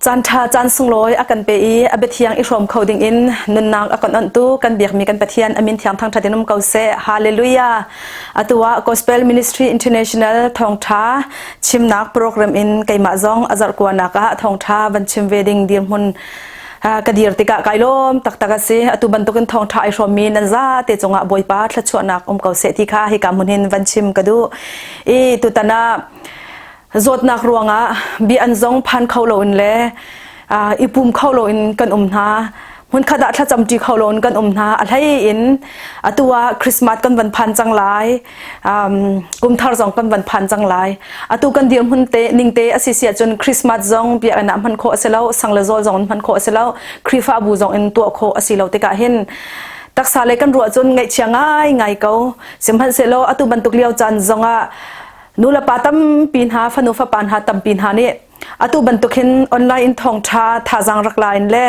Caan ṭha caan sunglawi a kan pe i a biathiang i hrawm kho dingin nunnak a kan onhtu kan biakmi kan Pathian a min thiang thangṭhat in um ko seh. Hallelujah. Atu ah Gospel Ministry International thawngṭha chimnak program in keimah zong a zarhkuanak ah thawngṭha van chim ve ding dirhmun ka dir tikah kai lawm taktak a si. Atu bantukin thawngṭha ai hrawmmi nan zate cungah Bawipa thluachuahnak um ko seh ti kha hika hmun hin van chim ka duh. I tutan ah Zawtnak ruangah bia an zong phan kho loin le i pum kho loin kan um hna. Hmunkhat ah thlacam ṭi kho loin kan um hna. A hlei in atu ah Christmas kan van phan cang lai. Kum thar zong kan van phan cang lai. Atu kan dirhmun te ning te a si si ahcun Christmas zong biakinn ah hman khawh a si lo, sang le zawl zong in hman khawh a si lo, Khrihfabu zong in tuah khawh a si lo tikah hin taksa le kan ruah cun ngaihchia ngai ngai ko. Sihmanhsehlaw atu bantuk lio caan zongah Nulepa tampi hna, fanu fapa hna tampi hna nih atu bantuk hin online in thawngṭha thazaang rak la in le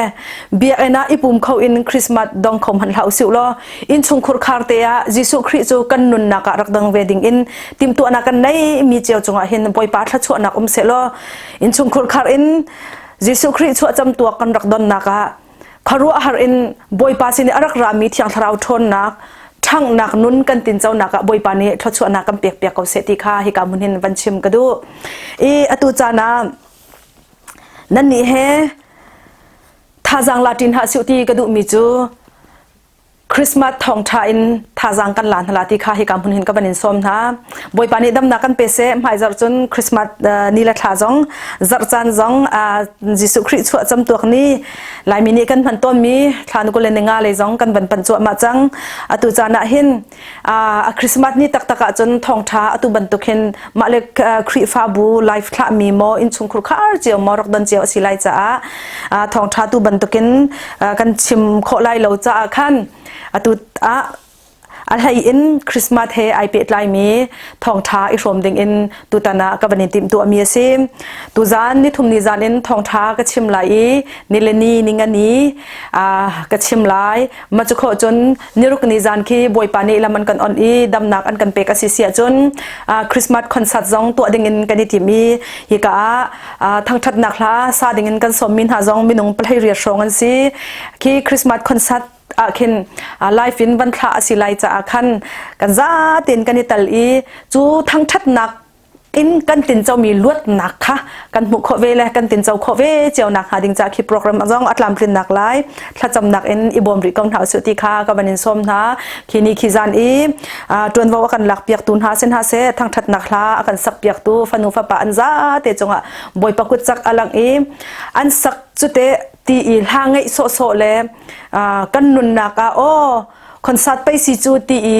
biakinn ah i pum kho in Christmas dong kho hmanh hlah usih law innchungkhur khar te ah Jesuh Khrih cu kan nunnak ah rak dang ve ding in timhtuahnak kan nei mi cio cungah hin Bawipa thluachuahnak um seh law innchungkhur khar in Jesuh Khrih chuahcam tuak kan rak donnak ah khuaruahhar in Bawipa sin i a rak rami Thiang Thlarau ṭhawnnak ṭhanghnak nun kan tinconak ah Bawipa nih thluachuahnak kan pek piak ko seh ti kha hika hmun hin van chim ka duh. I atu caan ah nannih he thazaang la ṭin hlah sih ti ka duhmi cu Christmas thawngṭha in thazaang kan la hna la ti kha hika hmun hin ka van in sawm hna. Bawipa nih damnak kan pe seh. Hmaizarh cun Christmas ni le thla zong zarh caan zong Jesuh Khrih chuah camtuak ni Laimi nih kan hman tawnmi thla ni kul le ni nga lei zong kan van panh cuahmah cang. Atu caan ah hin a Christmas ni taktak ah cun thawngṭha atu bantuk hin mah le Khrihfabu live thlahmi maw innchungkhur khar cio maw rak don cio a si lai caah thawngṭha tu bantukin kan chim khawh lai lo caah khan atu ah a hlei in Christmas he ai pehtlaimi thawngṭha i hrawm ding in tutan ah ka van in timhtuahmi a si. Tuzan nithum ni zan in thawngṭha ka chim lai i nilini ningani ka chim lai. Ma cu khawh cun niruk ni zan khi Bawipa nih lam an kan on i damnak an kan pek a si si ahcun Christmas concert zong tuah ding in kan i tim i hika ah thangṭhatnak hla sa ding in kan sawmmi hna zong minung pahlei riat hrawng an si. Khi Christmas concert ah khin live in van thlah a si lai caah khan kan zatein kan i tal i cu thangṭhatnak in kan tincomi luatnak kha kan hmuh khawh ve le kan tinco khawh ve cio nak hnga ding ca khi program zong a tlamtlinnak lai thlacamnak in i bawm rih ko hna usih ti kha ka van in sawm hna khi ni khi zan i ṭuanvo a kan lak piaktu hna sin hna seh thangṭhatnak hla a kan sak piaktu fanu fapa an za te cungah bawipa kut cak a lang i an sak cute ti i hla ngeih sawhsawh le kan nunnak ah aw concert pei si cu ti i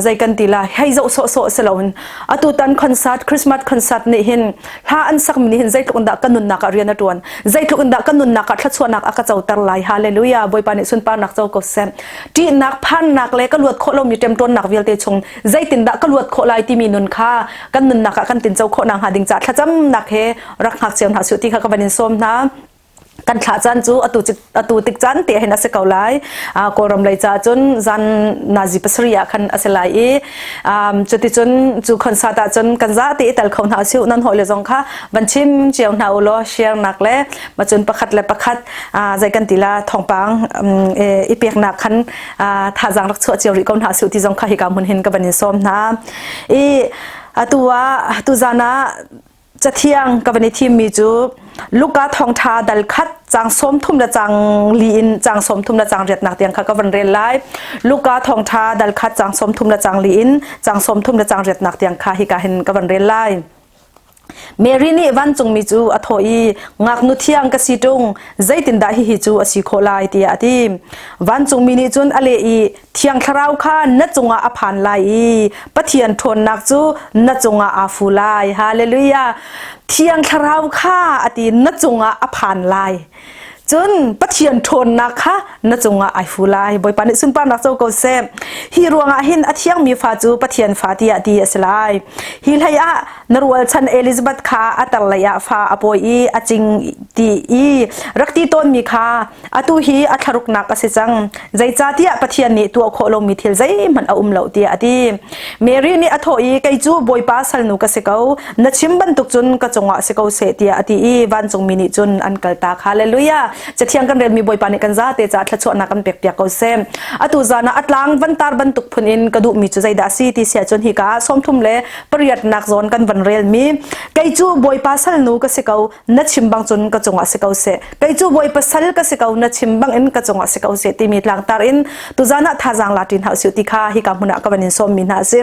zei kan ti la hei zoh sawhsawh si loin atu tan concert Christmas concert nih hin hla an sak mi nih hin zeitluk in dah kan nunnak ah rian a tuan zeitluk in dah kan nunnak ah thluachuahnak a ka coter lai hallelujah bawipa nih sunparnak co ko seh ṭihnak phannak le ka luat khawh lomi ṭemṭawnnak vialte chung zeitindah ka luat khawh lai timi nun kha kan nunnak ah kan tinco khawh nakhnga ding ca thlacamnak he rak hngak cio hna su ti kha ka van in sawm hna kan thlah caan cu atu atu tik caan te hin a si ko lai kawlram lei ca cun zan nazi pasarih ah khan a si lai i cuticun cu concert ah cun kan za te tel kho hna siu nan hawi le zong kha van chim cio hna u law share nak le macun pakhat le pakhat zei kan ti la thawngpang i peknak khan thazaang rak chuah cio rih ko hna siu ti zong kha hika hmun hin ka van in sawm hna i atu ah tu zan ah Cathiang ka van i thimmi cu Luka thawngṭha dal khat caang 30 le caang li in caang 30 le caang riatnak tiang kha ka van rel lai. Luka thawngṭha dal khat caang 30 le caang li in caang 30 le caang riatnak tiang kha hika hin ka van rel lai. Mary nih vancungmi cu a thawh i ngaknu thiang ka si ṭung zeitindah hihi cu a si khawh lai tiah a ti. Vancungmi nih cun a leh i Thiang Thlarau kha na cungah a phan lai i Pathian ṭhawnnak cu na cungah aa fu lai. Hallelujah! Thiang Thlarau kha a ti na cungah a phan lai. Cun Pathian ṭhawnnak kha na cungah ai fu lai. Bawipa nih sunparnak co ko seh. Hi ruangah hin a thiangmi fa cu Pathian fa tiah ti a si lai. Hi hlei ah na rualchan Elizabeth kha a tar lei ah fa a pawi i a cing ti i rak ti tawnmi kha atu hi a thlaruknak a si cang. Zeicahtiah Pathian nih tuah khawh lomi thil zeihmanh a um lo tiah a ti. Mary nih a thawh i kei cu Bawipa salnu ka si ko, na chim bantuk cun ka cungah si ko seh tiah a ti i vancungmi nih cun an kaltak. Hallelujah! Cathiang kan relmi Bawipa nih kan zate caah thluachuahnak kan pekpiak ko seh. Atu zan ah a tlang van tar bantuk phun in ka duhmi cu zeidah a si ti siah cun hika ah 38 le pariatnak zawn kan van relmi kei cu Bawipa salnu ka si ko, na chim bang cun ka cungah si ko seh kei cu bawipa sal ka si ko na chim bang in ka cungah si ko seh timi tlangtar in tuzan ah thazaang la ṭin hau siu ti kha hika hmun ah ka van in sawm mi hna a si.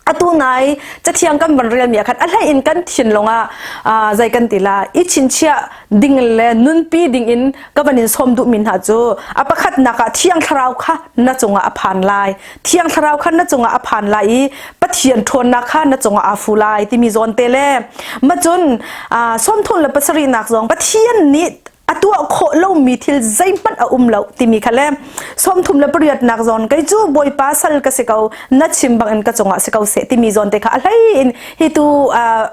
Atu nai cathiang kan van rel mi ah khan a hlei in kan thinlung ah zei kan ti la i chinchiah ding le nunpi ding in ka van in sawm duh mi hna cu a pakhatnak ah thiang thlarau kha na cungah a phan lai. Thiang Thlarau kha na cungah a phan lai i Pathian ṭhawnnak kha na cungah aa fu lai timi zawn te le macun 37 nak zong Pathian nih a tuah khawh lomi thil zeihmanh a um lo timi kha le 38 nak zawn kei cu Bawipa sal ka si ko na chim bangin ka cungah si ko seh timi zawn te kha a hlei in hi tu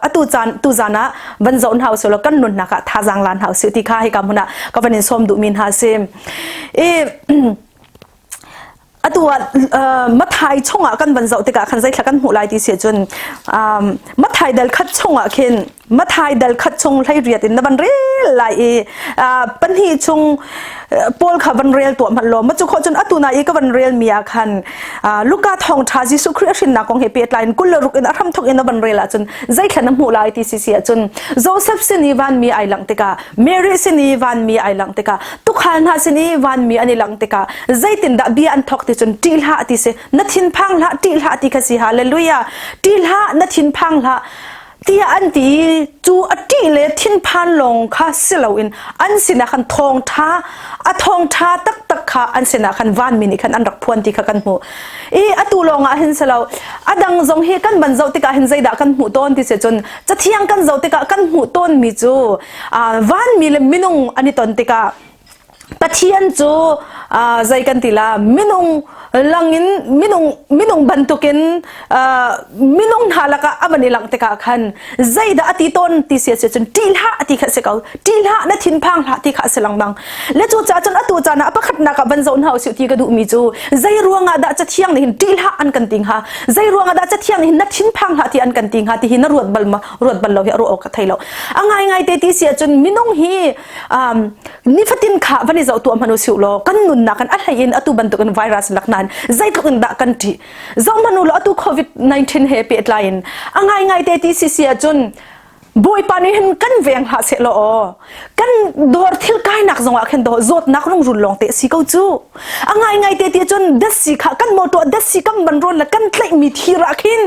atu caan tu zan ah van zoh hna usih law kan nunnak ah thazaang lan hna usih ti kha hika hmun ah ka van in sawm duhmi hna si. I Atu ah Mathai chungah kan van zoh tikah khan zeithla kan hmuh lai ti si cun Mathai dal khat chungah khin Mathai dal khat chung hlei riat in na van rel lai i pahnih chung Paul kha van rel tuah hmanh law macu khawh cun atu na i ka van rel mi ah khan Luka thawngṭha Jesuh Khrih a hrinnak kong he pehtlai in 26 in a hramthok in na van rel ahcun zeithla na hmuh lai ti si si ahcun Joseph sin i vanmi ai langh tikah Mary sin i vanmi ai langh tikah tukhal hna sin i vanmi an i langh tikah zeitindah bia an thok ti cun ṭih hlah ti si. Na thinphang hlah, ṭih hlah ti kha si. Hallelujah! Ṭih hlah, na thinphang hlah tiah an ti. Cu a ṭih le thinphan lawng kha si loin an sinah khan thawngṭha a thawngṭha taktak kha an sinah khan vanmi nih khan an rak phuan ti kha kan hmuh. I atu lawng ah hin si lo, a dang zong hi kan van zoh tikah hin zeidah kan hmuh tawn ti si cun cathiang kan zoh tikah kan hmuh tawnmi cu vanmi le minung an i ton tikah Pathian cu zei kan ti la, minung langin minung minung bantukin minung hna lakah a van i langh tikah khan zeidah a ti tawn ti si cun ṭih hlah ti kha si ko, ṭih hlah, na thinphang hlah ti kha a si lengmang. Le cu caah cun atu caan ah pakhatnak ah van zoh hna usih ti ka duhmi cu zei ruangah dah cathiang nih hin ṭih hlah an kan ti hnga, zei ruangah dah cathiang nih hin na thinphang hlah ti an kan ti hnga ti hi na ruat bal ma? Ruat bal lo hi a ruah awk ka thei lo. A ngaingai te ti si ahcun minung hi nifatin kha van i zoh tuah hmanh usih law kan nunnak kan a hlei in atu bantukin virus lak nain zeitluk in dah kan ṭih zoh hmanh u law. Atu COVID-19 he pehtlai in a ngaingai te ti si si ahcun Bawipa nih hin kan veng hlah seh law aw kan dawr thil kainak zongah khin dawh zawtnak rungrul lawng te si ko cu. A ngaingai te ti cun datsi kha kan motor datsi kan ban rawn le kan tlaihmi thir ah khin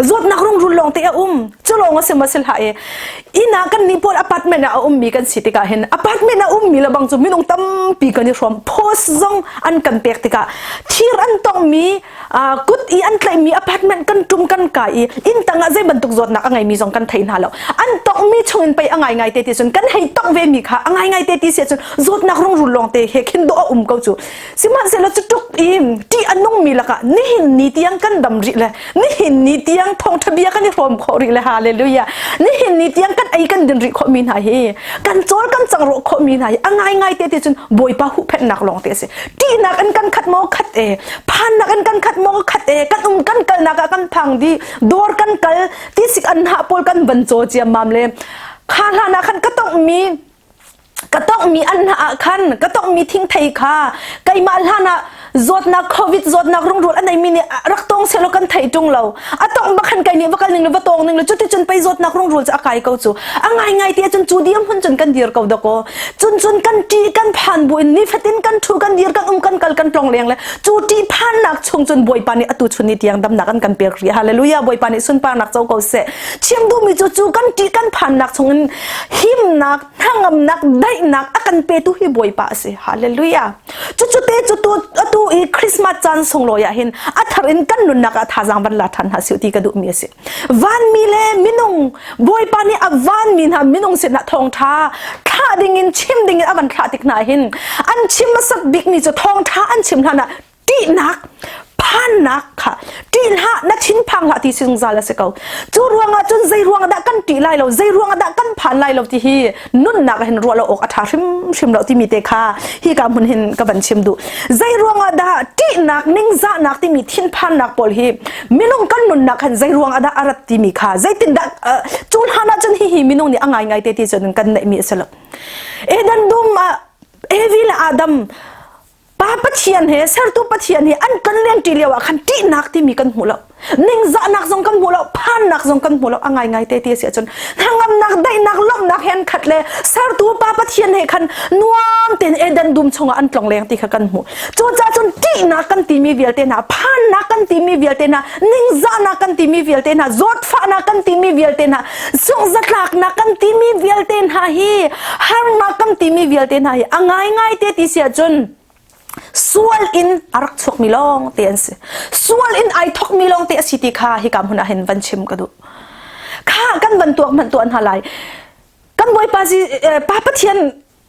zawtnak rungrul lawng te a um. Cu lawng a si ma si hlah e, inn ah kan nih pawl apartment ah a ummi kan si tikah hin apartment a ummi le bang cu minung tampi kan i hrawm. Post zong an kan pek tikah thir an tongmi kut i an tlaihmi apartment kan tum kan kai i inn tang ah zei bantuk zawtnak a ngeimi zong kan thei hna lo. An tongmi chung in pei a ngai ngai te ti cun kan hei tong ve mi kha a ngai ngai te ti si cun zawtnak rungrul lawng te he khin dawh a um ko cu. Sihmanhsehlaw cu tuk i ṭih a nungmi lakah nihin ni tiang kan dam rih le nihin ni tiang thawngṭha bia kan i hrawm khawh rih le hallelujah, nihin ni tiang kan ei kan din rih khawhmi hna hi, kan cawl kan cang rawh khawhmi hna hi a ngaingai te ti cun Bawipa huhphenhnak lawng te a si. Ṭihnak in kan khat maw? Khat e. Phannak in kan khat maw? Khat e. Kan um kan kalnak ah kan phang di dawr kan kal tisik an hah pawl kan van caw ciammam le kha hlan ah khan ka tonghmi ka tonghmi an hna ah khan ka tonghmi thingthei kha keimah hlan ah zawtnak COVID zawtnak rungrul a neimi nih rak tong selaw kan thei ṭung lo. A tongh bak khan kai nih va kal ning le va tong ning le cuti cun pei zawtnak rungrul cu a kai ko cu. A ngai ngai ti cun cu dir hmun cun kan dir ko dakaw. Cun cun kan ṭih kan phan buin nifatin kan ṭhu kan dir kan um kan kal kan tlong leng le cu ṭih phannak chung cun Bawipa nih atu chun ni tiang damnak an kan pek rih. Hallelujah! Bawipa nih sunparnak co ko seh. Chim duhmi cu cu kan ṭih kan phannak chungin himnak. hnangamnak daihnak a kan petu hi Bawipa a si. Hallelujah. Cucu te cu tu atu i Christmas caan sunglawi ah hin a thar in kan nunnak ah thazaang van la ṭhan hna sih ti ka duhmi a si. Vanmi le minung Bawipa nih a vanmi hna minung sinah thawngṭha thlah dingin chim dingin a van thlah tik hna hin an chim hmasat bikmi cu thawngṭha an chim hlan ah ṭihnak phannak kha ṭih hlah na thinphang hlah ti zungzal a si ko cu ruangah cun zei ruangah dah kan ṭih lai lo zei ruangah dah kan phan lai lo ti hi nunnak hin ruah lo awk a ṭha hrimhrim lo timi te kha hi ka hmun hin ka van chim duh zei ruangah dah ṭihnak ningzahnak timi thinphannak pawl hi minung kan nunnak han zei ruangah dah a rat timi kha zeitindah cu hlan ah cun hihi minung nih a ngaingai te ti cun kan neihmi a si lo Eden dum ah Evi le Adam Pa Pathian he sertu Pathian he an kan lengṭi lio ah khan ṭihnak timi kan hmu lo. Ningzahnak zong kan hmu lo, phannak zong kan hmu lo. A ngaingai te ti a si ahcun hnangamnak, daihnak, lawmhnak he an khat le sertu Pa Pathian he khan nuam tein Eden dum chungah an tlong leng ti kha kan hmuh. Cucaah cun ṭihnak kan timi vialte hna, phannak kan timi vialte hna, ningzahnak kan timi vialte hna, zawtfahnak kan timi vialte hna, sunghzatlaknak kan timi vialte hna hi harnak kan timi vialte hna hi a ngaingai te ti si ahcun sual in a rak chuakmi lawng te an si sual in ai thokmi lawng te a si ti kha hika hmun ah hin van chim ka duh kha kan van tuak hmanh tuah hna lai kan bawipa pa pathian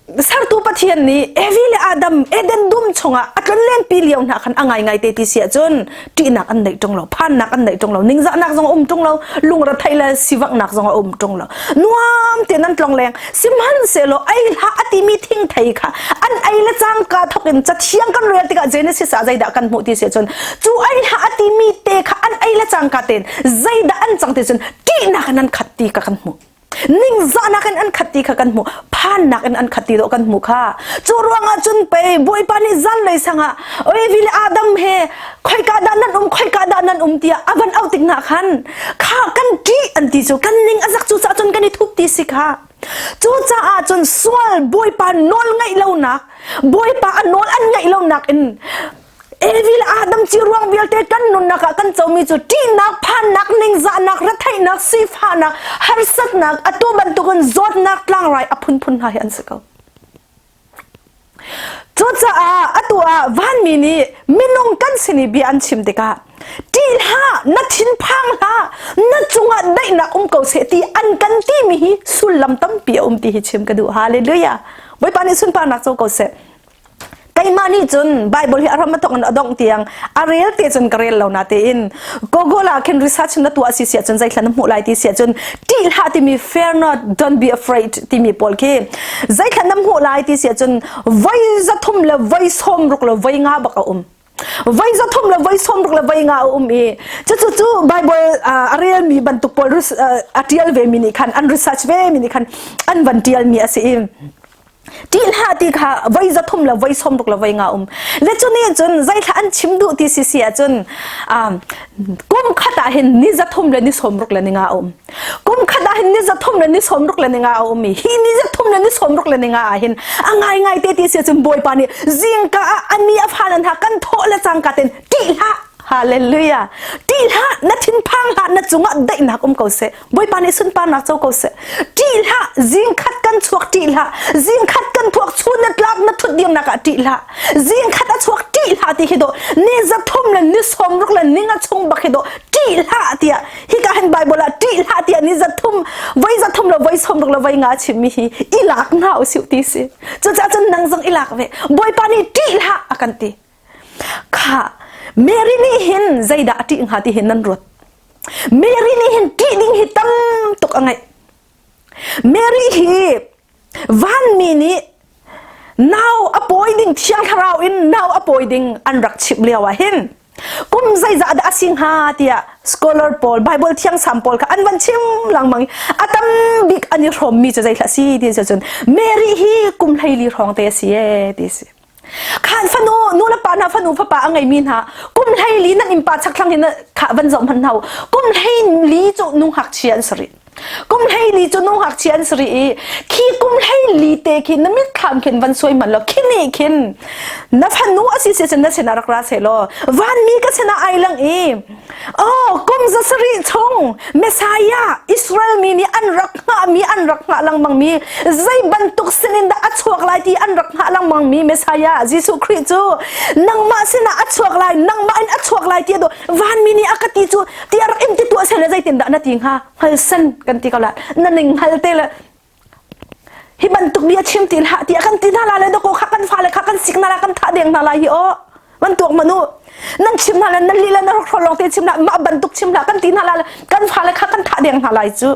Sertu Pathian nih Evi le Adam Eden dum chungah a tlonlenpi lio hna khan a ngaingai te ti si ahcun ṭihnak an neih ṭung lo, phannak an neih ṭung lo, ningzahnak zong a um ṭung lo, lungretheih le sivanghnak zong a um ṭung lo. Nuam tein an tlong leng. Sihmanhsehlaw ei hlah a timi thingthei kha an ei le cangka thawk in cathiang kan rel tikah Genesis ah zeidah kan hmuh ti si ahcun cu ei hlah a timi te kha an ei le cangka tein zeidah an cang ti cun ṭihnak in an khat ti kha kan hmuh. Ningzahnak in an khat ti kha kan hmuh phannak in an khat ti dawh kan hmuh kha cu ruangah cun pei Bawipa nih zanlei sangah Evi le Adam he khoika dah nan um khoika dah nan um tiah a van auh tik hna khan kha kan ṭih an ti cu kan ning a zak cu caah cun kan i thup ti si kha cucaah cun sual Bawipa nawl ngaih lonak Bawipa a nawl an ngaih lonak in Evi le Adam ci ruang vialte kan nunnak ah kan comi cu ṭihnak, phannak, ningzahnak, retheihnak, sifahnak, harsatnak, atu bantukin zawtnak tlangrai a phunphun hna hi an si ko. Cucaah atu ah vanmi nih minung kan sin i bia an chim tikah ṭih hlah, na thinphang hlah, na cungah daihnak um ko seh ti an kan timi hi sullam tampi a um ti hi chim ka duh. Hallelujah. Bawipa nih sunparnak co ko seh. Keimah nih cun Bible hi a ram a thawk in a dongh tiang a rel te cun ka rel lo na tein Google ah khin research na tuah si sia cun zeithlan na hmuh lai ti sia cun ṭih hlah timi fear not don't be afraid timi pawl khi zeithlan na hmuh lai ti sia cun voi 300 le voi 60 le voi nga bak a um voi 300 le voi 60 le voi nga a um i cucu cu Bible a relmi bantuk pawl a ṭial ve mi nih khan an research ve mi nih khan an van ṭial mi a si i Ṭih hlah ti kha voi 300 le voi 60 le voi nga um. Le cu nih cun zeithla an chim duh ti si si ahcun kum khat ah hin ni 300 le ni 60 le ni nga um. Kum khat ah hin ni 300 le ni 60 le ni nga a um i hi ni 300 le ni 60 le ni nga ah hin a ngaingai te ti si ahcun Bawipa nih zingka ah a ni a phan an ha kan thawh le cangka ten ṭih hlah Hallelujah. Ṭih hlah, na thinphang hlah, na cungah daihnak um ko seh. Bawipa nih sunparnak co ko seh. Ṭih hlah, zingkhat kan chuak ṭih hlah. Zingkhat kan thuak chun na tlak na thut dirnak ah ṭih hlah. Zingkhat a chuak ṭih hlah ti hi dawh. Ni 300 le ni 60 le ni nga chung bak hi dawh ṭih hlah tiah hika hin Bible ah ṭih hlah tiah ni 300 voi 300 le voi 60 le voi nga chimmi hi i lak hna usih ti si. Cucaah cun nang zong i lak ve. Bawipa nih ṭih hlah a kan ti. Kha Mary nih hin zeidah a ṭih hnga ti hin nan ruat. Mary nih hin ṭih ding hi tam tuk a ngeih. Mary hi vanmi nih nau a pawi ding thiang thlarau in nau a pawi ding an rak chimh lio ah hin kum zeizah dah a si hnga tiah scholar pawl Bible thiangsam pawl kha an van chim lengmang i a tam bik an i hrawmmi cu zeithlah si ti cun Mary hi kum 14 hrawng te a si ee ti si. Khan fanu nu le pa hna fanu fapa a ngeimi hna kum 14 nan innpa chakthlang hin kha van zoh hmanh hna u. Kum 14 cu nu ngakchia an si rih. Kum 14 cu nu ngakchia an si rih i khi kum 14 te khi na mitthlam khin van suai hmanh law khi nih khin na fanu a si si cun na sinah rak ra seh law vanmi ka sinah ai lang i oh kum 700 chung Messiah Israel mi nih an rak hngah. hngahmi an rak hngah lengmangmi zei bantuk sinin dah a chuak lai ti an rak hngah lengmangmi Messiah Jesuh Khrih cu nangmah sinah a chuak lai nangmah in a chuak lai ti a vanmi nih a ka ti cu ti a rak in ti tuah sel zeitin dah na ti hnga hngalsan kan ti ko la na ning hngal te le hi bantuk bia chim ti hlah tiah kan ti hna la le dako kha kan fale kha kan sik hna la kan thah deng hna lai hi aw man tuak manu nan chim hna le nan li le nan rak lawng te chim hlah mah bantuk chim hlah kan ti hna la kan fale kha kan thah deng hna lai cu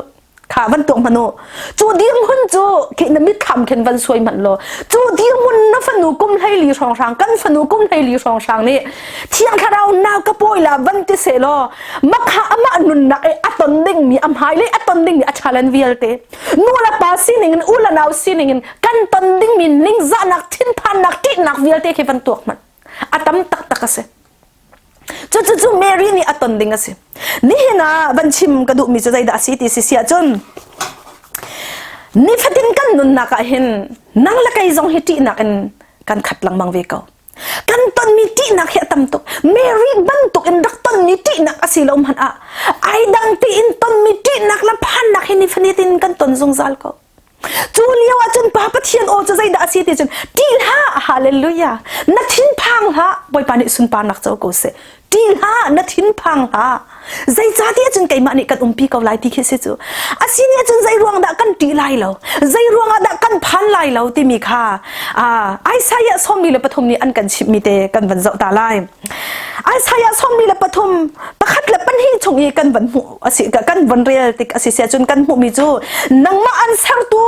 kha van tuak manu cu dirhmun cu khi na mitthlam khin van suai manh law cu dirhmun na fanu kum hleili hrawnghrang kan fanu kum hleili hrawnghrang nih thiang thlarau nau ka pawi la van ti se law makha amah nunnak e a ton dingmi a hmailei a ton dingmi a challenge vialte nu le pa sining in u le nau sining in kan ton dingmi ningzahnak thinphannak ṭihnak vialte khi van tuak hmanh a tam taktak a si cucu cu Mary nih a ton ding a si nihin ah van chim ka duhmi cu zeidah a si ti si si ahcun nifatin kan nunnak ah hin nang le kei zong hi ṭihnak in kan khat lengmang ve ko Kan tonmi ṭihnak hi a tam tuk. Mary bantuk in rak tonmi ṭihnak a si lo hmanh ah ai dang tiin tonmi ṭihnak le phannak hi nifatin kan ton zungzal ko. Cu lio ah cun Pa Pathian aw cu zeidah a si ti cun ṭih hlah hallelujah na thinphang hlah Bawipa nih sunparnak co ko seh ṭih hlah na thinphang hlah Zeicahtiah cun keimah nih kan umpi ko lai ti khi si cu. A si nih cun zei ruang dah kan ṭih lai lo, zei ruangah dah kan phan lai lo timi kha Isaiah 43 nih an kan chimhmi te kan van zoh ta lai. Isaiah 43 pakhat le pahnih chung i kan van hmuh asi kan van rel tik asi sia cun kan hmuhmi cu nangmah an sertu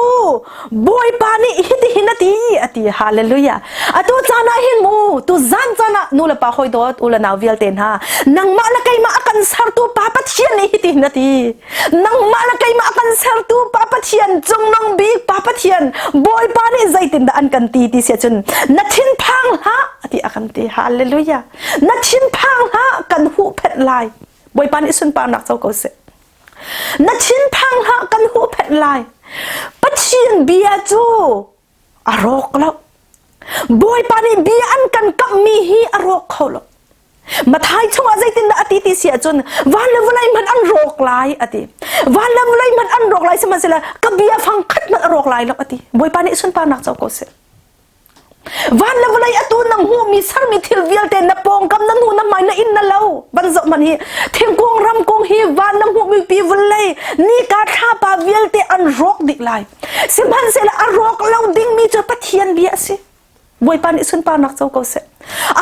Bawipa nih hitihin a ti a ti hallelujah atu caan ah hin mu tu zan caan ah nu le pa hawi dawt u le nau vialte hna nangmah le keimah a kan sertu pa Pathian nih hitihin a ti nangmah le keimah a kan sertu pa Pathian cungnung bik pa Pathian Bawipa nih zeitindah an kan ti ti sia cun na thinphang hlah a ti a kan ti hallelujah na thinphang hlah kan huhphenh lai Bawipa nih sunparnak co ko seh Na thinphang hlah kan huhphenh lai. Pathian bia cu a rawk lo. Bawipa nih bia an kan kamhmi hi a rawk kho lo. Mathai chungah zeitindah a ti ti si ahcun van le vawlei hmanh an rawk lai a ti. Van le vawlei hmanh an rawk lai sihmanhsehlaw ka bia fang khat hmanh a rawk lai lo a ti. Bawipa nih sunparnak co ko seh. Van le vawlei atu nang hmuhmi sermi thil vialte na pawngkam na hnu na hmai na inn na lo van zoh hmanh hi thingkung ramkung hi van na hmuhmi pi vawlei nika thlapa vialte an rawk dih lai sihmanhsehlaw a rawk lo dingmi cu Pathian bia a si Bawipa nih sunparnak co ko seh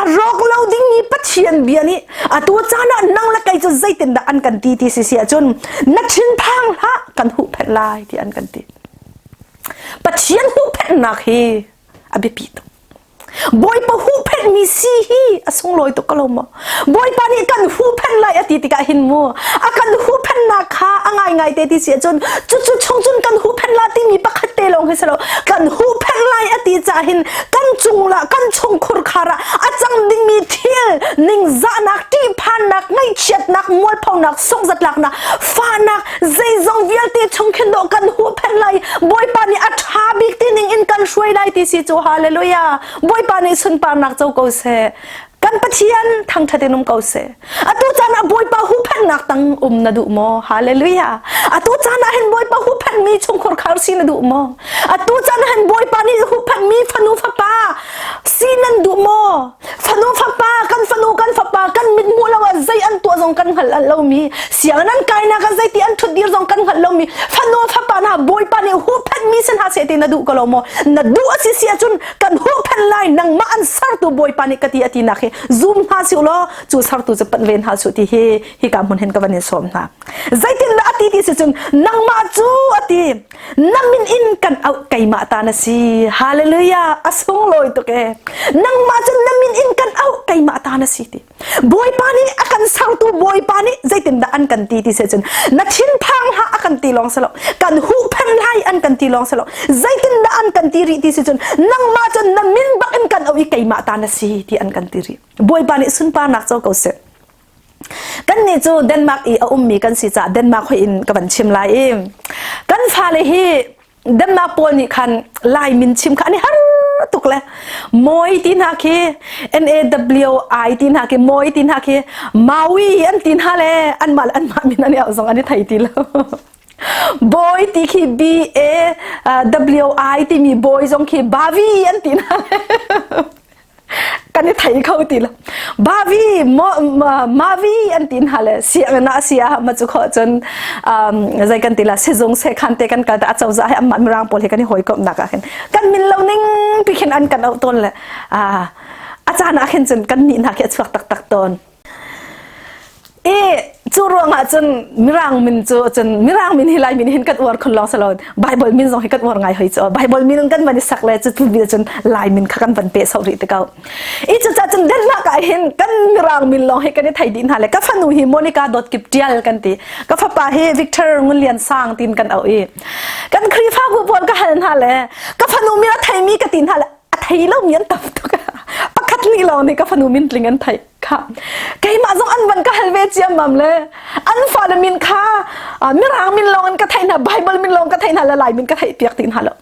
a rawk lo dingmi Pathian bia nih atu caan ah nang le kei cu zeitindah an kan ti ti si si ahcun na thinphang hlah kan huhphenh lai ti an kan ti Pathian huhphenhnak hi a biapi tuk. Bawipa huhphenhmi si hi a sunglawi tuk ko lo maw? Bawipa nih kan huhphenh lai a ti tikah hin mu a kan huhphenhnak kha a ngaingai te ti si ahcun cucu chung cun kan huhphenh la timi pakhat te lawng hi si lo kan huhphenh lai a ti caah hin kan cung la kan chungkhur khar ah a cang dingmi thil ningzahnak ṭihphannak ngaihchiatnak mualphonak sungzatlaknak fahnak zeizong vialte chung khin dawh kan huhphenh lai Bawipa nih a ṭha bik ti ning in kan hruai lai ti si cu hallelujah Bawipa nih sunparnak co ko seh kan Pathian thangṭhat in um ko seh atu caan ah Bawipa huhphenhnak tang um na duh maw hallelujah atu caan ah hin Bawipa huhphenhmi chungkhur khar si na duh maw atu caan ah hin Bawipa nih huhphenhmi fanu fapa si nan duh maw Fanu fapa kan fanu kan fapa kan mit hmuh lo ah zei an tuah zong kan hngalh lomi sianginn an kainak ah zeiti an ṭhutdir zong kan hngalh lomi fanu fapa hna Bawipa nih huhphenhmi si hna seh ti na duh ko lo maw na duh a si si ahcun kan huhphenh lai nangmah an sertu Bawipa nih ka ti a tinak hi zum hna si law cu sertu cu panh ve hna su ti hi hika hmun hin ka van in sawm hna zeitindah a ti ti si cun nangmah cu a ti Na min in kan auh keimah ta na si. Hallelujah. A sunglawi tuk ee. Nangmah cu na min in kan auh keimah ta na si ti. Bawipa nih a kan sertu Bawipa nih zeitindah an kan ti ti se cun na thinphang hlah a kan ti lawng si lo. Kan huhphenh lai an kan ti lawng si lo. Zeitindah an kan ti rih ti si cun nangmah cu na min bak in kan auh i keimah ta na si ti an kan ti rih. Bawipa nih sunparnak co ko seh. Kannih cu Denmark i a ummi kan si caah Denmark hoih in ka van chim lai i kan fale hi Denmark pawl nih khan Lai min chim kha an i har tuk le Mawi ti hna khi N A W I ti hna khi Mawi ti hna khi Maui an ti hna le anmah le anmah min an i auh zong an i thei ti lo. Bawi ti khi B A W I timi bawi zong khi Bavi an ti hna kan i thei kho ti lo. Bavi Mavi an ti hna le sianginn ah si ah ma cu kho cun zei kan ti la sizung sekhan te kan kal ta acozah he amma mirang pawl he kan i hawikomhnak ah khin kan min lo ning pi khin an kan auh tawn le a caan ah khin cun kan nih hna khi a chuak taktak tawn. I cu ruangah cun Mirang min cu cun Mirang min hi Lai min hin kan uar khun lawng si lo Bible min zong hi kan uar ngai hoi cu Bible min kan van i sak le cu tu bil cun Lai min kha kan van pe so rih te ko. I cucaah cun Denmark ah hin kan Mirang min lawng hi kan i thei dih hna le ka fanu hi Monica Dawt Kip Tial kan ti. Ka fapa hi Victor Ngun Lian Sang tin kan auh i kan Khrihfabu pawl ka hal hna le ka fanu min a theimi ka ti hna le a thei lomi an tam tuk. Pakhat nih lawng nih ka fanu min tling an theih. Kha keimah zong an van ka hal ve ciammam le an fale min kha mirang min lawng in ka theih hna Bible min lawng ka theih hna le Lai min ka theih piak ti hna lo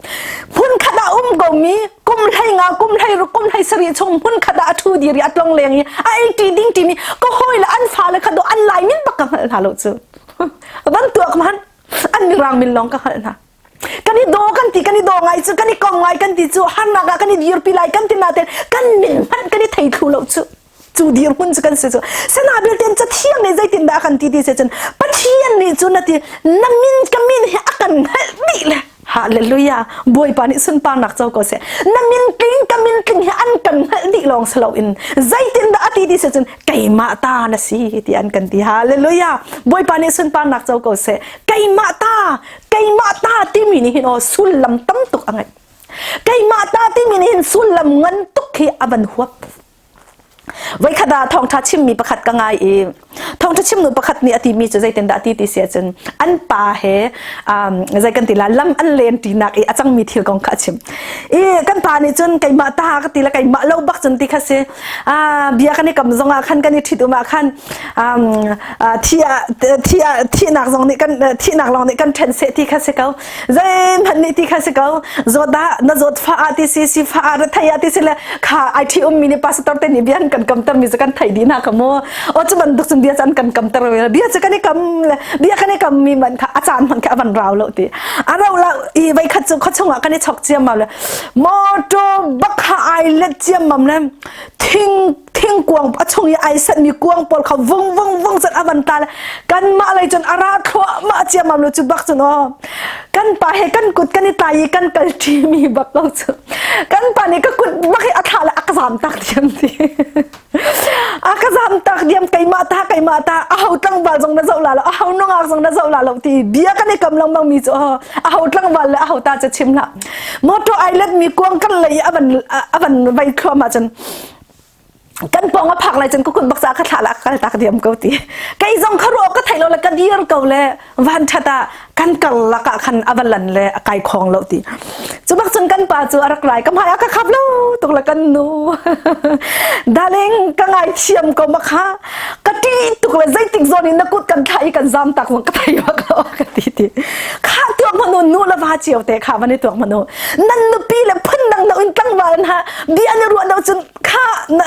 hmun khat ah um ko mi kum hlei nga kum hlei ruk kum hlei sarih chung hmun khat ah a thu diri a tlong leng i a ei ti ding ti mi ka hawi le an fale kha do an Lai min bak ka hngalh hna lo cu van tuak man an mirang min lawng ka hngalh hna Kan i daw kan ti kan i daw ngai cu kan i kom ngai kan ti cu harnak ah kan i dirpi lai kan ti nain kan min hmanh kan i thei thlu lo cu cu dirhmun cu kan si cu sana belte cathiang nih zeitindah a kan ti ti si cun Pathian nih cun a ti na min ka min hi a kan hngalh dih le Hallelujah Bawipa nih sunparnak co ko seh na min tling ka min tling hi an kan hngalh dih lawng si loin zeitindah a ti ti si cun keimah ta na si ti an kan ti Hallelujah Bawipa nih sunparnak co ko seh keimah ta Keimah ta timi nih hin aw sullam tam tuk a ngeih. Keimah ta timi nih hin sullam ngan tuk hi a van huap. Voikhat ah thawngṭha chimmi pakhat ka ngai i thawngṭha chimnu pakhat nih a timi cu zeitindah a ti ti si ahcun an pa he um, zei kan ti la lam an len ṭinak i a cangmi thil kong kha a chim. I kan pa nih cun keimah ta ka ti le keimah lo bak cun ti kha si. Ah, bia kan i kam zong ah khan kan i ṭhit um ah khan thi thi thihnak zong nih kan thihnak lawng nih kan ṭhen seh ti kha si ko zeihmanh nih ti kha si ko zawt dah na zawt fa ah ti si si fa ah rethei ah ti si le kha ai ṭhi ummi nih pastor te nih bia an kan kamter mi cu kan thei dih hna kha mu o cu bantuk cun bia cu an kan kamter bia cu kan i kam le bia kan i kam mi man kha a caan hmanh kha a van rau lo ti a rau lo i voi khat cu khuachung ah kan i chok ciammam le motor bak kha ai let ciammam le thing thingkuang a chung i ai senhmi kuang pawl kha vung vung vung cun a van ta le kanmah lei cun a ra thluahmah ciammam lo cu bak cun aw kan pa he kan kut kan i tlai i kan kal ṭimi bak lo cu kan pa nih ka kut bak hi a thlah le a ka zam tak diam ti a ka zam tak diam keimah ta keimah ta a ho tlangval zong na zoh la lo a ho nungak zong na zoh la lo ti bia kan i kam lengmang mi cu aw a ho tlangval le a ho ta cu chim hlah motor ai let mi kuang kan lei a van a van vai thluahmah cun kan pawng a phak lai cun ka kut bak ca ka thlah la kal tak diam ko ti kei zong kha ruah ka thei lo le ka dir ko le van that ah kan kal lak ah khan a va lan le a kai khong lo ti cu bak cun kan pa cu a rak rai ka hmai a ka khap lo tuk le kan nu darling ka ngai thiam ko ma kha ka ṭih tuk le zeitik zawn in na kut kan thlah i kan zam tak zong ka thei bak lo ka ti ti kha tuak hmanu nu le va cio te kha van i tuak hmanu nan nupi le phun dang do in tlangval hna bia na ruah lo cun kha na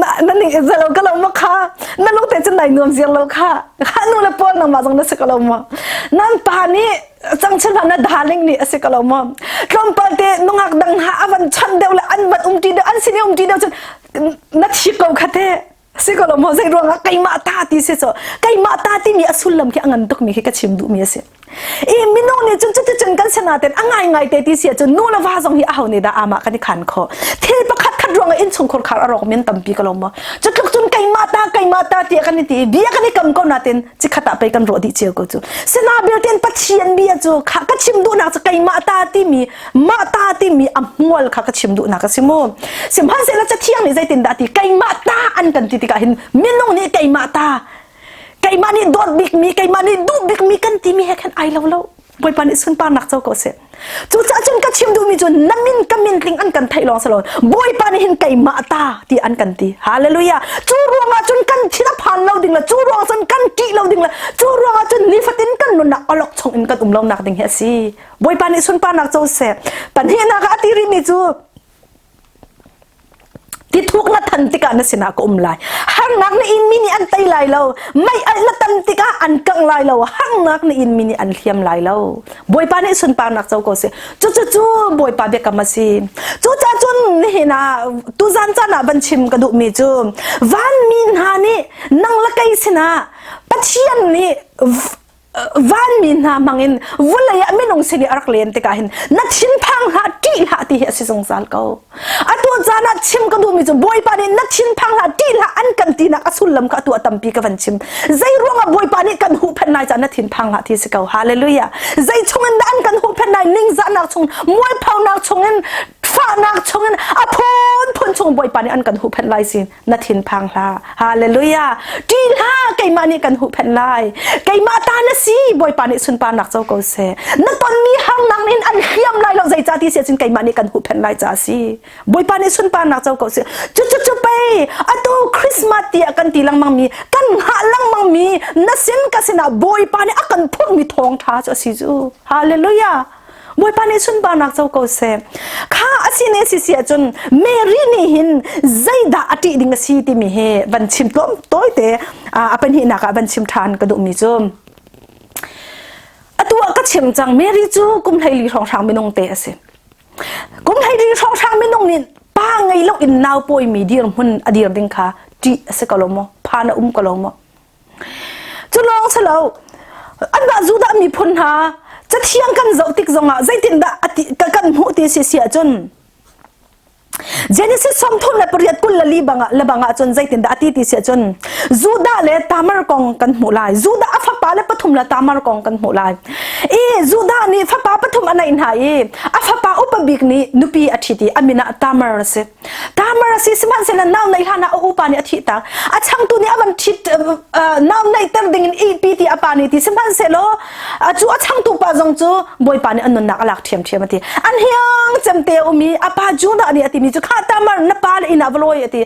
na na ning zalo ka lo ma kha na lung te cun nai nuam ziar lo kha kha nu le pawl nangmah zong na si ko lo ma nan pa nih cangchin na darling nih a si ko lo ma tlawmpal te nungak dang ha avan chan deuh le an van umti deuh an sin i umti deuh cun na thi ko kha te si ko lo maw zei ruangah keimah ta ti si so keimah ta timi a sullam khi a ngan tuk mi khi ka chim duh mi a si i minung nih cun cuti cun kan sanaten a ngai ngai te ti si ahcun nu le va zong hi aho nih dah amah kan i khan kho thil pakhat khat ruangah innchungkhar khar a rawk men tampi ka lo maw cutluk cun keimah ta keimah ta tiah kan i ti bia kan i kam ko natin cikhat ah pei kan rawh dih cio ko cu sina belte Pathian bia cu kha ka chim duhnak cu keimah ta timi mah ta timi a hmual kha ka chim duhnak a si mu sihmanhsehlaw cathiang nih zeitindah ti keimah ta an kan ti tikah hin minung nih keimah ta keimah nih dawt bikmi keimah nih duh bikmi kan timi he khan ai lo lo Bawipa nih sunparnak co ko seh cucaah cun ka chim duhmi cu na min ka min tling an kan theih lawng si lo Bawipa nih hin keimah ta ti an kan ti hallelujah cu ruangah cun kan thin a phan lo ding le cu ruangah cun kan ṭih lo ding le cu ruangah cun nifatin kan nunnak awlok chung in kan um lo nak ding hi a si Bawipa nih sunparnak co seh. Pahnihnak ah a ti rihmi cu tithuk na than tikah na sinah ka um lai. Harnak na inmi nih an tei lai lo. Mei alh na tam tikah an kangh lai lo. Harnak na inmi nih an hliam lai lo. Bawipa nih sunparnak co ko seh. Cucu cu Bawipa biakam a si. Cucaah cun nihin ah tuzan caan ah van chim ka duhmi cu vanmi hna nih nang le kei sinah Pathian nih vanmi hna hmangin vawlei ah minung sin i a rak len tikah hin na thinphang hlah ṭih hlah ti hi a si zungzal ko. Atu caan ah chim ka duhmi cu Bawipa nih na thinphang hlah ṭih hlah an kan tinak a sullam kha atu a tampi ka van chim. Zei ruangah Bawipa nih kan huhphenh lai caah na thinphang hlah ti si ko. Hallelujah. Zei chungin dah an kan huhphenh lai ningzahnak chung, mualphonak chungin, fahnak chungin, a phunphun chung Bawipa nih an kan huhphenh lai si na thinphang hlah. Hallelujah. Ṭih hlah keimah nih kan huhphenh lai. Keimah ta na si Bawipa nih sunparnak co ko seh. Na tonmi harnak in an hliam lai lo zeicah ti si ahcun keimah nih kan huhphenh lai ca a si. Bawipa nih sunparnak co ko seh. Cu cu cu pei atu Christmas tiah kan ti lengmang mi kan hngah lengmang mi na sin ka sinah Bawipa nih a kan phurhmi thawngṭha cu a si cu. Hallelujah. Bawipa nih sunparnak co ko seh. Kha a si ne si si ahcun Mary nih hin zeidah a ṭih ding a si timi hi van chim tlawm tawite a pahnihnak ah van chim ṭhan ka duhmi cu atu ah ka chim cang Mary cu kum 14 hrawnghrang minung te a si. Kum 14 hrawnghrang minung nih pa ngei lo in nau pawimi dirhmun a dir ding kha ṭih a si ko lo maw? Phan a um ko lo maw? Cu lawng si lo, anmah Judah miphun hna cathiang kan zoh tik zongah zeitindah kan hmuh ti si si ahcun Genesis 38 24 bangah le bangah cun zeitindah a ti ti si ahcun Judah le Tamar kong kan hmuh lai. Judah a fapa le pathum le Tamar kong kan hmuh lai. I Judah nih fapa pathum a neih hna i a fapa upa bik nih nupi a ṭhit i a min ah Tamar a si. Tamar a si sihmanhsehlaw nau neih hlan ah a upa nih a thih tak. A changtu nih a van ṭhit nau neihter ding in ihpi ti a pa nih ti sihmanhsehlaw cu a changtu pa zong cu Bawipa nih a nunnak a lak ṭhiamṭhiam a ti. An hiang cemte a um i a pa Judah nih a timi cu kha Tamar na pa le inn ah va lawi a ti.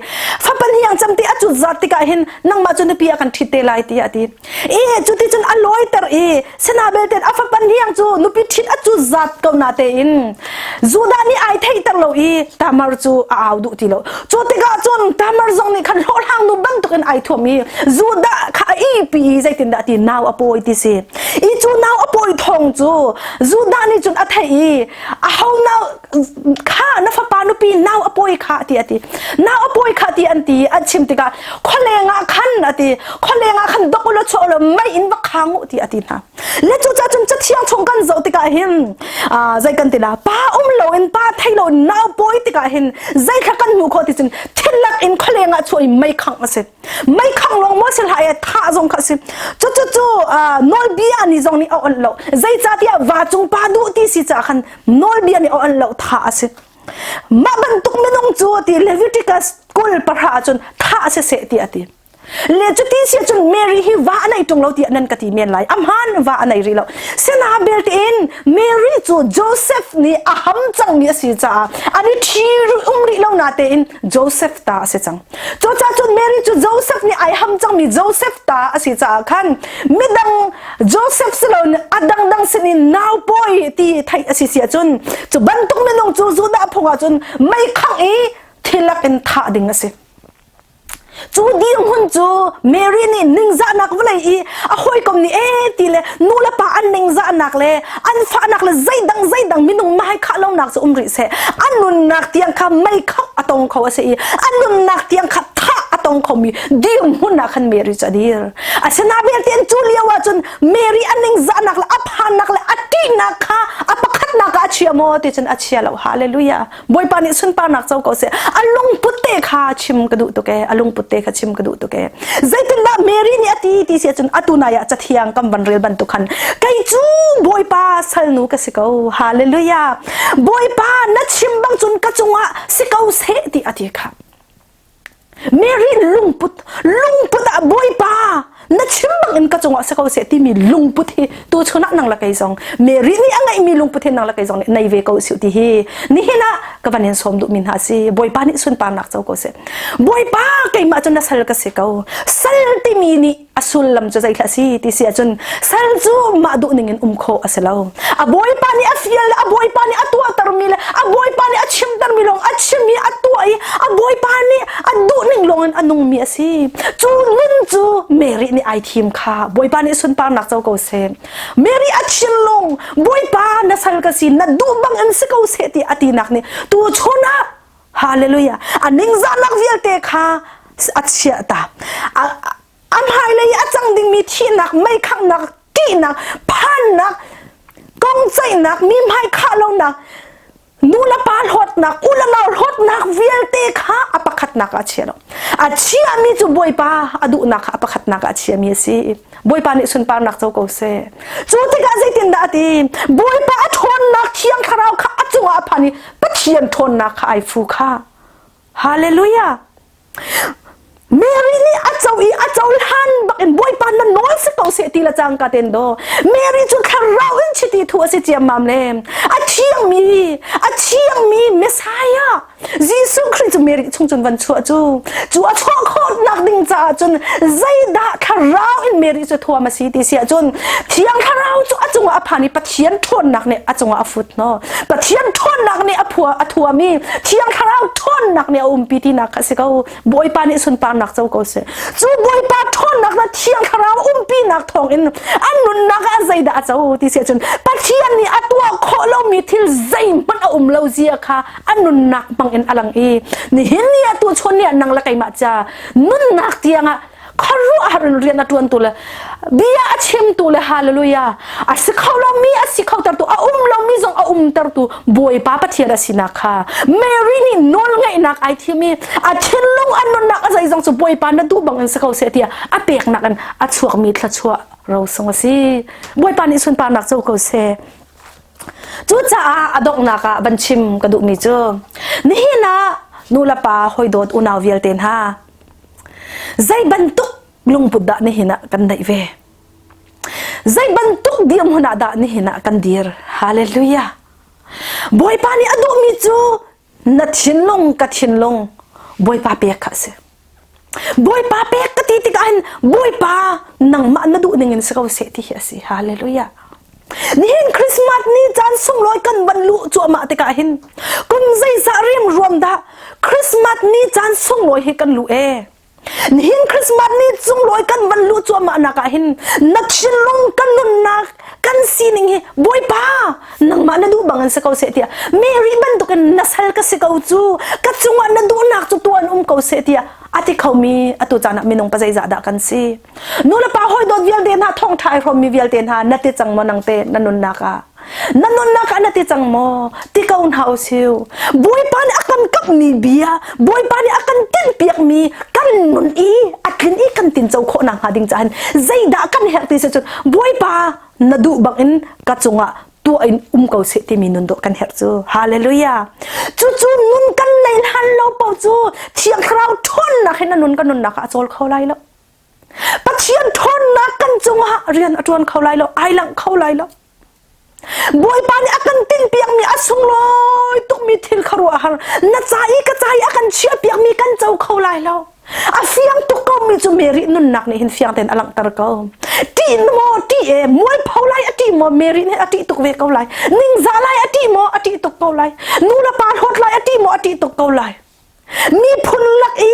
Fapa hniang cemte a cut zat tikah hin nangmah cu nupi a kan ṭhit te lai tiah a ti. I cuticun a lawiter i Sinabelte a fapa hniang cu nupi ṭhit a cut zat ko na tein Judah nih ai theihter lo i Tamar cu a au duh ti lo. Cu tikah cun Tamar zong nih khan hlawhhlang nu bantukin ai thuam i Judah kha a ihpi i zeitindah ti nau a pawi ti si. I cu nau a pawi thawng cu Judah nih cun a theih i aho nau kha na fapa nupi nau a pawi kha ti a ti. Nau a pawi kha ti an ti an chim tikah khualeng ah khan a ti. Khualeng ah khan dok ulaw chuah ulaw mei in va khang u ti a ti hna. Le cu ca cun cathiang chung kan zoh tikah hin zei kan ti la pa um lo in pa thei lo in nau pawi tikah hin zei thla kan hmuh khawh ti cun thil lak in khualeng ah chuah i mei khangh a si. Mei khangh lawng maw si hlah e thah zong kha a si. Cu cu cu nawlbia nih zong nih a onh lo. Zeicahtiah va cung pa duh ti si caah khan nawlbia nih a onh lo thah a si. Mah bantuk minung cu ti Leviticus 20 ahcun thah si seh ti a ti. Le cuti si cun Mary hi va a nei ṭung lo tiah nan ka ti men lai. Amhan va a nei rih lo. Sina belte in Mary cu Joseph nih a ham cangmi a si caah an i ṭhi um rih lo na tein Joseph ta a si cang. Cucaah cun Mary cu Joseph nih ai ham cangmi Joseph ta a si caah khan midang Joseph si loin a dangdang sinin nau pawi ti theih a si si ahcun cu bantuk minung cu Judah phung ahcun mei khangh i thilak in thah ding a si. Cu dirhmun cu Mary nih ningzahnak vawlei i a hawikom nih ee ti le nu le pa an ningzahnak le an fahnak le zeidang zeidang minung mai khah lonak cu um rih seh an nunnak tiang kha mei khangh a tong kho a si i an nunnak tiang kha thah a tong khomi dirhmun ah khan Mary cu a dir. Asinain belte cu lio ah cun Mary a ningzahnak le a phannak le a ṭihnak kha a pakhatnak ah a chia maw ti cun a chia lo. Hallelujah. Bawipa nih sunparnak co ko seh. A lungput te kha chim ka duh tuk ee. A lungput te kha chim ka duh tuk ee. Zeitindah Mary nih a ti ti si ahcun atu nai ah cathiang kan van rel bantuk khan kei cu Bawipa salnu ka si ko. Hallelujah. Bawipa na chim bang cun ka cungah si ko seh ti a ti kha. Mary lungput lungput ah Bawipa na chim bang in ka cungah si ko seh timi lungput hi tu chun ah nang la kei zong Mary nih a ngeihmi lungput hi nang la kei zong nih nei ve ko usih ti hi nihin ah ka van in sawm duhmi hna si Bawipa nih sunparnak co ko seh Bawipa keimah cu na sal ka si ko sal timi nih a sullam cu zeithlah si ti si ahcun sal cu mah duh ning in um khawh a si lo a bawipa nih a fial le a bawipa nih a tuahtermi le a bawipa nih a chimtermi lawng a chim i a tuah i a bawipa nih a duh ning lawng in a nung. nungmi a si. Cu nun cu Mary nih ai thim kha Bawipa nih sunparnak co ko seh. Mary a thinlung Bawipa na sal ka si na duh bang in si ko seh ti a tinak nih tu chun ah hallelujah a ningzahnak vialte kha a chiah ta. A hmailei a cang dingmi thihnak, meikhanghnak, ṭihnak, phannak, kongceihnak, mi hmai khah lonak, nu le pa hlawtnak, u le nau hlawtnak vialte kha a pakhatnak ah a chia lo. A chiami cu Bawipa a duhnak kha a pakhatnak ah a chiami a si. Bawipa nih sunparnak co ko seh. Cu tikah zeitindah a ti? Bawipa a ṭhawnnak Thiang Thlarau kha a cungah a phan i Pathian ṭhawnnak kha ai fu kha. Hallelujah! Mary nih a co i a cohlan bak in Bawipa na nawl si ko seh ti le cangka ten do. Mary cu thlarau in chiti thu a si ciammam le a thiangmi a thiangmi Messiah Jesuh Khrih cu Mary chung cun van chuah cu cu a chuah khawhnak ding caah cun zeidah thlarau in Mary cu thuam a si ti si ahcun thiang thlarau cu a cungah a phan i Pathian ṭhawnnak nih a cungah a fut hnaw Pathian ṭhawnnak nih a phua a thuam i Thiang Thlarau ṭhawnnak nih a umpi tinak kha a si ko. Bawipa nih sunparnak co ko seh. Cu Bawipa ṭhawnnak le Thiang Thlarau umpinak thawngin an nunnak ah zeidah a co ti si ahcun Pathian nih a tuah khawh lomi thil zeihmanh a um lo zia kha a nunnak hmang in a lang i nihin ni ah tuchun ni ah nang le keimah ca nunnak tiangah khuaruahhar in rian a ṭuantu le bia a chimtu le hallelujah a si kho lomi a si kho tertu a um lomi zong a um tertu Bawipa Pathian a sinak kha Mary nih nawlngaihnak ai thim i a thinlung a nunnak a zeizong cu Bawipa na duh bang in si ko seh tiah a peknak in a chuakmi thluachuah rosung a si Bawipa nih sunparnak co ko seh Cucaah a donghnak ah van chim ka duhmi cu nihin ah nu le pa hawidawt unau vialte hna Zei bantuk lungput dah nihin ah kan neih ve? Zei bantuk dirhmun ah dah nihin ah kan dir? Hallelujah! Bawipa nih a duhmi cu na thinlung ka thinlung Bawipa pek kha a si. Bawipa pek ka ti tikah hin Bawipa nangmah na duh ning in si ko seh ti hi a si. Hallelujah! Nihin Christmas ni caan sunglawi kan van luh cuahmah tikah hin kum zeizah riamruam dah Christmas ni caan sunglawi hi kan luh ee. Nihin Christmas ni sunglawi kan van luh cuahmah nak ah hin na thinlung kan nunnak kan sining hi Bawipa nangmah na duh bang in si ko seh tiah Mary bantukin na sal ka si ko cu ka cungah na duhnak cu tuan um ko seh tiah a ti khomi atu caan ah minung pa zeizah dah kan si. Nu le pa hawi dawt vialte hna thawngṭha ai hrawmmi vialte hna na ti cang maw nang te na nunnak ah na nunnak ah na ti cang maw ti ko hna usiu Bawipa nih a kan kamhmi bia Bawipa nih a kan tinhpiakmi kan nun i a tlin i kan tinco khawh nakhnga ding caah zeidah kan herh ti si cun Bawipa na duh bangin ka cungah tuah in um ko seh timi nun dawh kan herh cu hallelujah cucu nun kan nei hlan lo paoh cu thiang thlarau ṭhawnnak hin na nun kan nunnak ah a cawl kho lai lo Pathian ṭhawnnak kan cungah rian a ṭuan kho lai lo, ai langh kho lai lo. Bawipa nih a kan tinhpiakmi a sunglawi tukmi thil khuaruahhar na ca i ka ca i a kan chiahpiakmi kan co kho lai lo. A fiang tuk komi cu Mary nunnak nih hin fiang tein a langhter ko. Ṭih maw ṭih e mualpho lai a ṭih maw Mary nih a ṭih tuk ve ko lai. Ningzah lai a ṭih maw a ṭih tuk ko lai. Nu le pa hlawt lai a ṭih maw a ṭih tuk ko lai. Miphun lak i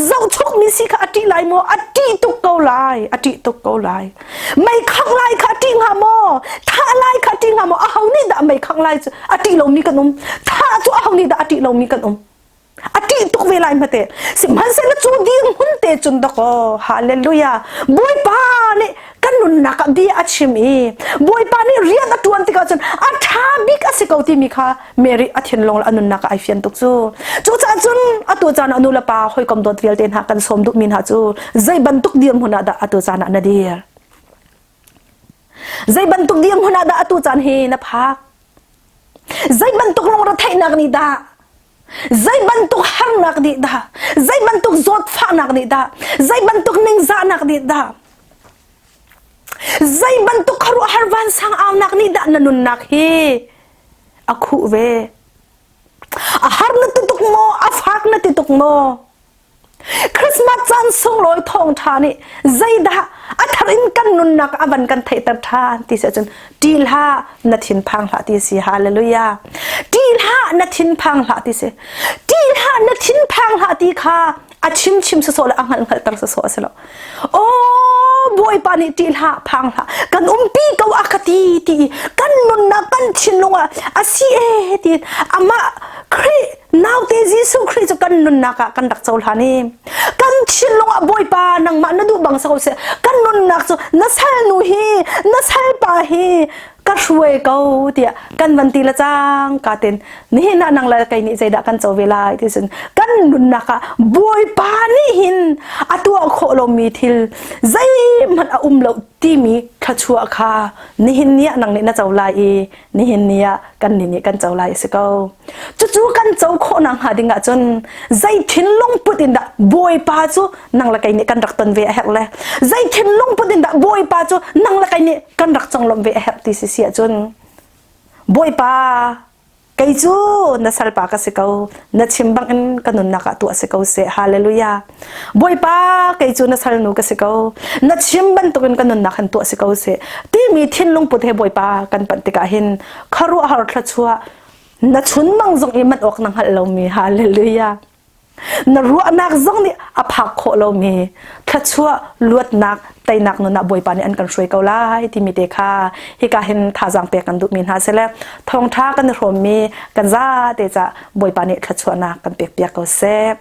zohchukmi si kha a ṭih lai maw? A ṭih tuk ko lai. A ṭih tuk ko lai. Mei khangh lai kha a ṭih hnga maw? Thah lai kha a ṭih hnga maw? Aho nih dah mei khangh lai cu a ṭih lomi kan um? Thah cu aho nih dah a ṭih lomi kan um? A ṭih tuk ve lai hmate. Sihmanhsehlaw cu dirhmun te cun dakaw hallelujah Bawipa nih kan nunnak ah bia a chim i Bawipa nih rian a ṭuan tikah cun a ṭha bik a si ko timi kha Mary a thinlung le a nunnak ah ai fian tuk cu. Cucaah cun atu caan ah nu le pa hawikom dawt vialte hna kan sawm duhmi hna cu zei bantuk dirhmun ah dah atu caan ah na dir? Zei bantuk dirhmun ah dah atu caan hi na phak? Zei bantuk lungretheihnak nih dah Zei bantuk harnak nih dah? Zei bantuk zawtfahnak nih dah? Zei bantuk ningzahnak nih dah? Zei bantuk khuaruahhar vansang aunak nih dah na nunnak hi a khuh ve? A har na ti tuk maw? A fak na ti tuk maw? Christmas caan sunglawi thawngṭha nih zeidah a thar in kan nunnak a van kan theihter ṭhan ti si ahcun ṭih hlah na thinphang hlah ti si hallelujah ṭih hlah na thinphang hlah ti si ṭih hlah na thinphang hlah ti kha. A chim chim sawsawh le a hngalh hngalhter sawsawh a si lo. Aw Bawipa nih ṭih hlah phang hlah kan umpi ko a ka ti ti kan nunnak kan thinlung ah a si e ti amah Khrih naute Jesuh Khrih cu kan nunnak ah kan rak cohlan i kan thinlung ah Bawipa nangmah na duh bang si ko seh kan nunnak cu na salnu hi na salpa hi ka hruai ko tiah kan van ti le cang ka tin nihin ah nang le kei nih zeidah kan co ve lai ti cun kan nunnak ah Bawipa nih hin a tuah khawh lomi thil zeihmanh a um lo timi thluachuah kha nihin ni ah nang nih na co lai i nihin ni ah kan nih nih kan co lai a si ko cucu kan co khawh nak hnga ding ah cun zei thinlung put in dah Bawipa cu nang le kei nih kan rak ton ve a herh le zei thinlung put in dah Bawipa cu nang le kei nih kan rak conglawmh ve a herh ti si si ahcun Bawipa kei cu na salpa ka si ko na chim bangin ka nunnak ah tuah si ko seh hallelujah Bawipa kei cu na salnu ka si ko na chim bantukin ka nunnak han tuah si ko seh timi thinlung put he Bawipa kan panh tikah hin khuaruahhar thluachuah na chunmang zong i manh awk na hngalh lomi hallelujah Na ruahnak zong nih a phak khawh lomi thluachuah luatnak teinak nun ah Bawipa nih an kan hruai ko lai timi te kha hika hin thazaang pek kan duhmi hna sile thawngṭha kan i hrawmmi kan zate ca Bawipa nih thluachuahnak kan pek piak ko seh.